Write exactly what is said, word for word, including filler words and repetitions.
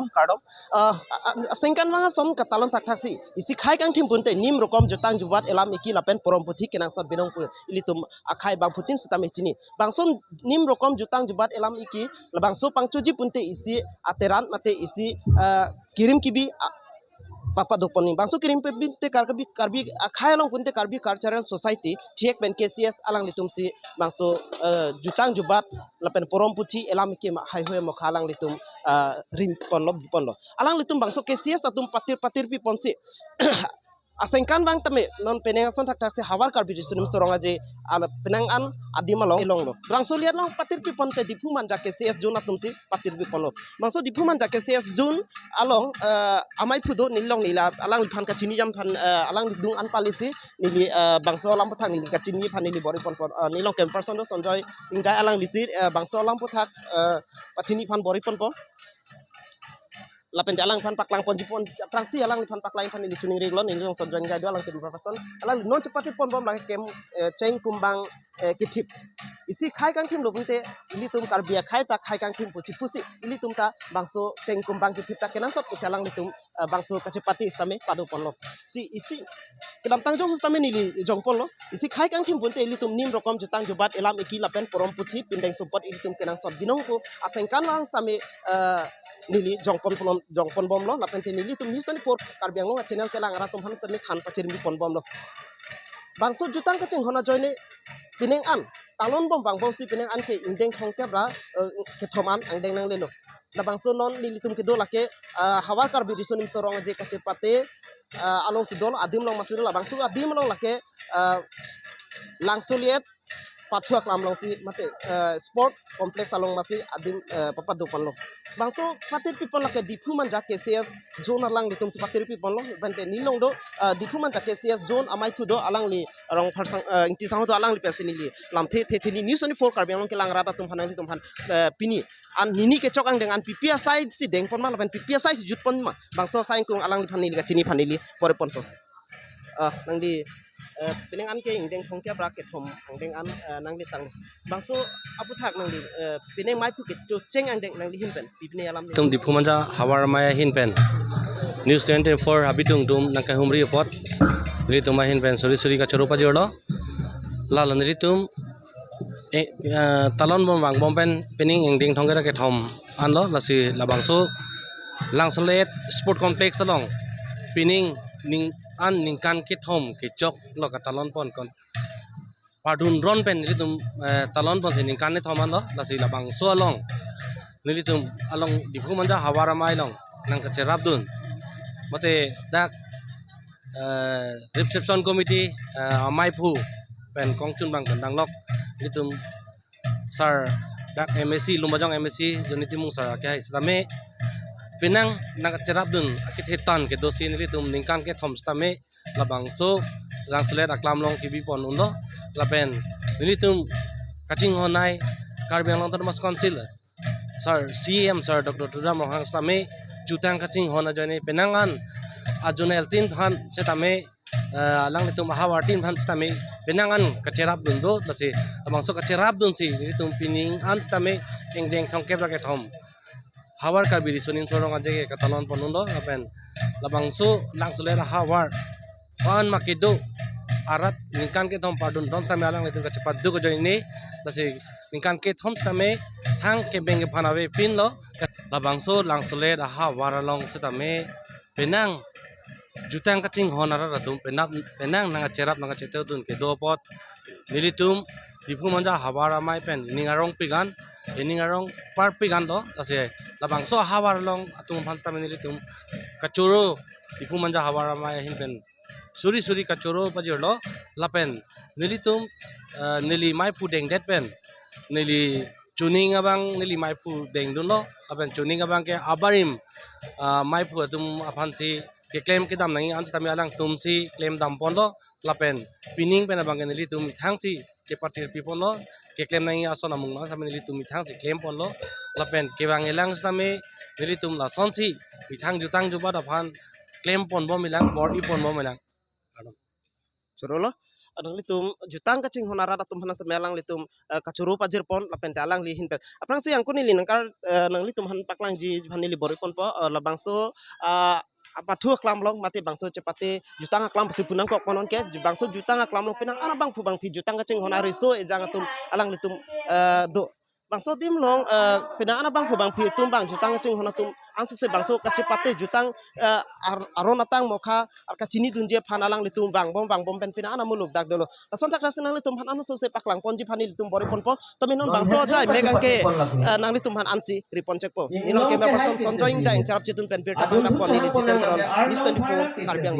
Kardom. Ah, a- a- asengkan vang ason katalon thakthaksi, isi khei kangthim pute nim rokom jutang jubat elam eki lapen porom puthi kenangsot binong pu ilitum akhei bangphutin sitame chini. Bangso nim rokom jutang jubat elam eki, labangso pangchoji pute isi ateran mate isi, ah, kirim kibi, ah, papa dopon ni. Bangso kirim kibi te Karbi, Karbi akhei along pute Karbi Cultural Society, thiek pen K C S alanglitum si bangso, eh, jutang jubat lapen porom puthi elam eki ma haihui mokha alanglitum, ah, rim ponlo, ponlo. Alanglitum bangso K C S atum patir patir piponsi asengkan vang tame non penang ason thakthaksi Havar Karbi Riso Nimso Rong Aje ala penang an adim along longlo. Bangso liat along patir piponte Diphu Manja K C S zone atum si patir piponlo. Bangso Diphu Manja K C S zone along, eh, amei phu do, neli along neli alangliphan kachini jam aphan, eh, alangli adung an pali si neli, eh, bangso alam aphuthak neli kachini aphan neli bor-i ponpo, eh, neli along camp person do Sonjoy Ingjai, alangli si, eh, bangso alam aphuthak, eh, pachini aphan bor-i ponpo. Lapen te alangliphan paklang ponji pon, aphrangsi alangliphan paklang aphan neli choningri iklo, neli along Sonjoy Ingjai do, alang team person. Alang non chepati ponbom lake kem, eh, cheng kumbang, eh, kethip. Isi khei kangthim lo pute ilitum Karbi akhei ta khei kangthim pusi pusi ilitum ta bangso cheng kumbang kethip ta kenangsot pusi alanglitum, eh, bangso kachepati sitame pado ponlo. Si isi kedamtang jong sitame neli jong ponlo. Isi khei kangthim pute ilitum nim rokom jutang jubat elam eki lapen porom puthi pindeng sumpot ilitum kenangsot binong pu asengkan vang sitame, eh, neli jong pon pon, jong ponbomlo lapen te nelitum News twenty-four Karbi Anglong a channel kelang arat atum aphan sitame than pachirim ponbomlo. Bangso jutang kachinghon ajoine penang an talon bom vangbomsi penang an ke ingdeng thomkep ra, eh, kethom an angdeng nanglelo. Labangso non nelitum kedo lake, ah, Havar Karbi Riso Nimso Rong Aje kachepate, ah, along si dolo, adim along masi labangso adim along lake, ah, Langsolet pathu aklam along si mate, ah, sport complex along masi adim, ah, papa dopon lo. Bangso patir pipon lake Diphu Manja K C S zone alanglitum si patir pipon lo, bente neli along do, ah, Diphu Manja K C S zone amei phu do, alangli arong pharsang, ah, Ingti Sangho do, alangli pensi neli lamthe the the ni News twenty-four Karbi Anglong kelang arat atum aphan nanglitum aphan, ah, pini an nini kechok angdeng an pipi asai si dengpon ma lapen pipi asai si jutpon ma, bangso asai ingkung alangliphan neli kachini aphan neli bor-i ponpo. Ah, nangli, eh, penang an ke ingdeng thomkep ra kethom angdeng an, eh, nangli tang. Bangso aphuthak nangli, eh, penang mei phu kecho cheng angdeng nangli ahin pen pi pine alam ni. Tum Diphu Manja Havar Amei ahin pen News twenty-four habitung atum nangkehumri apot nelitum ahin pen suri suri kachoro pajirlo. Lalo nelitum, eh, eh, talon bom vangbom pen penang ingdeng thomkep ra kethom anlo, lasi labangso Langsolet Sport Complex along penang ning an ningkan kethom kechok lo katalon pon kon. Pardun ron pen nelitum, eh, talon ponsi ningkan kethom anlo, lasi labangso along nelitum along Diphu Manja Havar Amei along nangkacherapdun mate dak, eh, reception committee, eh, amei phu pen kongchun bang pen danglok nelitum sir dak M A C, Lumbajong M A C Johnny Timung sir akehai sitame penang nangkacherapdun akethe tan kedosi nelitum ningkan kethom sitame labangso Langsolet aklam along kebi pon unlo lapen nelitum kachinghon nei Karbi Anglong Autonomous Council sir, C E M sir Doctor Tuliram Ronghang sitame jutang kachinghon ajoine penang an ajoine altin aphan sitame, eh, alanglitum ahavar tin aphan sitame penang an kacherapdun do, lasi labangso kacherapdunsi nelitum penang an sitame ingdeng thomkep ra kethom Havar Karbi Riso Nimso Rong Aje ke katalon pon unlo lapen labangso Langsolet ahavar an ma kedo arat ningkan kethom pardun ron sitame alanglitum kachepadu ajoine, lasi ningkan kethom sitame thang kebeng kephan avepinlo. Labangso Langsolet ahavar along sitame penang jutang kachinghon arat atum penap, penang nangkacherap nangkachetedun kedo apot nelitum Diphu Manja Havar Amei pen ining arong pik an, ining arong parpik an do, lasi labangso ahavar along atum aphan sitame nelitum kachoro, Diphu Manja Havar Amei ahin pen suri suri kachoro pajirlo lapen nelitum, eh, neli mei phu dengdet pen neli chuning abang neli mei phu dengdunlo lapen chuning abang ke abarim, ah, mei phu atum aphansi keklem kedam nangji an sitame alangtum si klem dam ponlo lapen penang pen abang ke nelitum methang si kepatir pi ponlo, keklem nangji ason amung nang sitame nelitum methang si klem ponlo lapen kevang elang sitame nelitum lasonsi methang jutang jubat aphan klem ponbom elang, bor-i ponbom elang. Choro lo. Nanglitum jutang kachinghon arat atum aphan sitame alanglitum eh, kachoro pajirpon lapen te alangli ahin pen. Aphrangsi angko neli nangkar eh, nanglitum aphan paklangji aphan neli bor-iponpo eh, labangso ah, apathu aklam along mate bangso chepate jutang aklam si pu nangkok ponnon ke, bangso jutang aklam along penang an abangphu bangphi jutang kachinghon ariso ejang atum alanglitum eh, do. Bangso adim along eh, penang an abangphu bangphi atum bang jutang kachinghon atum ansose bangso kachepate jutang eh, ar- aron atang mokha ar kachinidunji aphan alanglitum vangbom vangbom pen penang an amuluk dak dolo. Lason thakthak si nanglitum aphan ansose paklangponji aphan nelitum bor-iponpo. Tame non bangso ajai mek angke eh, nanglitum aphan ansi ri-pon chekpo. Neli camera person Sonjoy Ingjai cherap chetun pen birta pangdam pon neli Jiten Teron, News twenty-four, Karbi Anglong.